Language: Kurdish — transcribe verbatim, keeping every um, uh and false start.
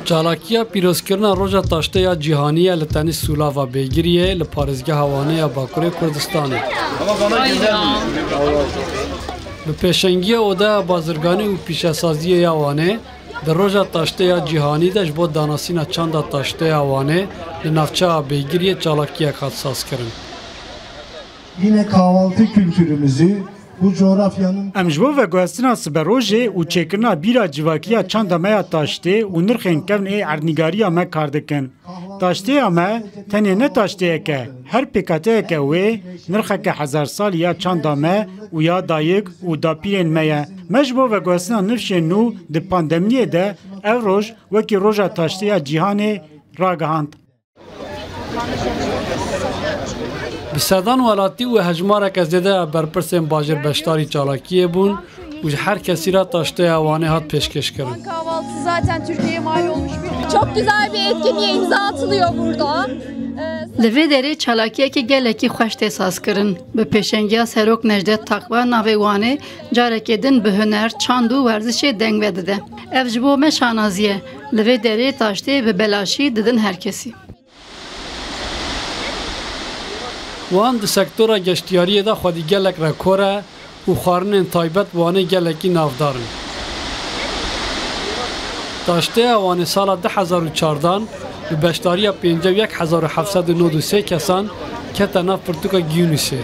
Çalakiya pîrozkirina Roja Taştê ya Cîhanî ye li tenê Sûlava Bêgiriyê li parêzgeha Wanê ya Bakurê Kurdistanê. Bi pêşengiya Odeya Bazirganî û Pîşesaziyê ya Wanê, di Roja Taştê ya Cîhanî de ji bo danasîna çanda taştê ya Wanê li navçeya Bêgiriyê çalakiyek hat sazkirin. Yine kahvaltı kültürümüzü bu coğrafyanın Em ji bo veguhestina siberojê û çêkirina bîra civakî ya çanda me ya taştê û nirxên kevn ê erdnîgariya me kar dikin. Taştêya me tenê ne taştêyek e, her pêkhateyeke wê nirxeke hezar salî ya çanda me û ya dayik û dapîrên me ye. Me ji bo veguhestina nifşên nû di pandemiyê de ev roj wekî Roja Taştê ya Cîhanê ragihand. Bi sedan welatî û hejmareke zêde ya berpirsên bajêr beşdarî çalakiyê bûn û ji her kesî re taşteya Wanê hat pêşkêşkirin. Kahvaltısı zaten Türkiye'ye mal olmuş bir Çok güzel bir etkinliğe imza atılıyor burada. Ee, Li vê derê çalakiyekî gelekî xweş tê sazkirin. Bi pêşengiya Serok Necdet Takva navê Wanê carekê din bi huner, çand û werzişê deng vedide. Ev ji bo me şanazî ye. Li vê derê taştê bi belaşî didin her kesî. Wan di sektora geştiyariyê de xwedî gelek rekor e û xwarinên taybet bi Wanê gelekî navdar in. Taşteya Wanê sala du hezar û çardan bi beşdariya pêncî û yek hezar û heft sed û nod û sê kesan kete nav pirtûka Giyûnîsê.